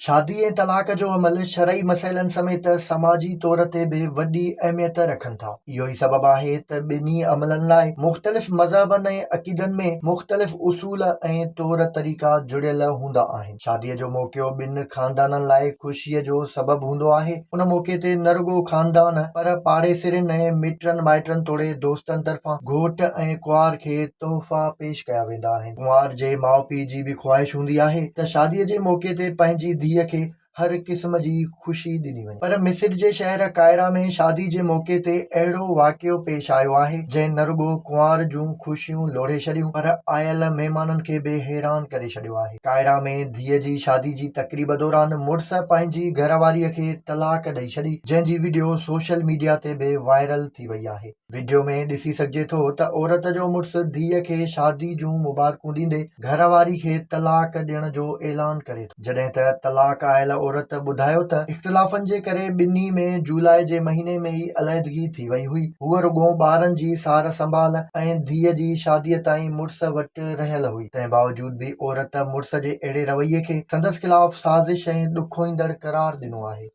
شادي ۽ طلاق جو عمل شرعي مسئلن سميت سماجي طور تي به وڏي اهميت رکن ٿا. اهو ئي سبب آهي ته ٻنهي عملن لاء مختلف مذهبن ۽ عقيدن ۾ مختلف اصول ۽ طور طريقا جڙيل هوندا آهن. شاديء جو موقعو ٻن خاندانن لاء خوشيء جو سبب هوندو آهي. ان موقعي تي نه رڳو خاندان پر پاڙيسرين ۽ مٽن مائٽن توڙي دوستن طرفان گهوٽ ۽ ڪنوار کي تحفا پيش ڪيا ويندا آهن. ڪنوار جي ماء پيء جي به خواهش هوندي آهي ته شاديء جي موقعي تي پنهنجي ڌيء کي هر قسم جي خوشي ڏني وڃي. پر مصر جي شهر قاهره ۾ شادي جي موقعي تي اهڙو واقعو پيش آيو آهي، جنهن نه رڳو ڪنوار جون خوشيون لوڙهي ڇڏيون پر آيل مهمانن کي به حيران ڪري ڇڏيو آهي. قاهره ۾ ڌيء جي شادي جي تقريب دوران مڙس پنهنجي گهر واريء کي طلاق ڏئي ڇڏي، جنهن جي وڊيو سوشل ميڊيا تي به وائرل ٿي وئي آهي. وڊيو ۾ ڏسي سگهجي ٿو ته عورت جو مڙس ڌيء کي شادي جون مبارڪون ڏيندي گهر واري کي طلاق ڏيڻ جو اعلان ڪري ٿو. جڏهن ته طلاق آيل عورت ٻڌايو ته اختلافن جي ڪري ٻنهي ۾ جولاء جي مهيني ۾ ئي عليحدگي ٿي وئي هئي، هوء رڳو ٻارن جي سار سنڀال ۽ ڌيء جي شادي تائين مڙس وٽ رهيل هئي، تنهن باوجود به عورت مڙس جي اهڙي رويي کي سندس خلاف سازش ۽ ڏکوئيندڙ قرار ڏنو آهي.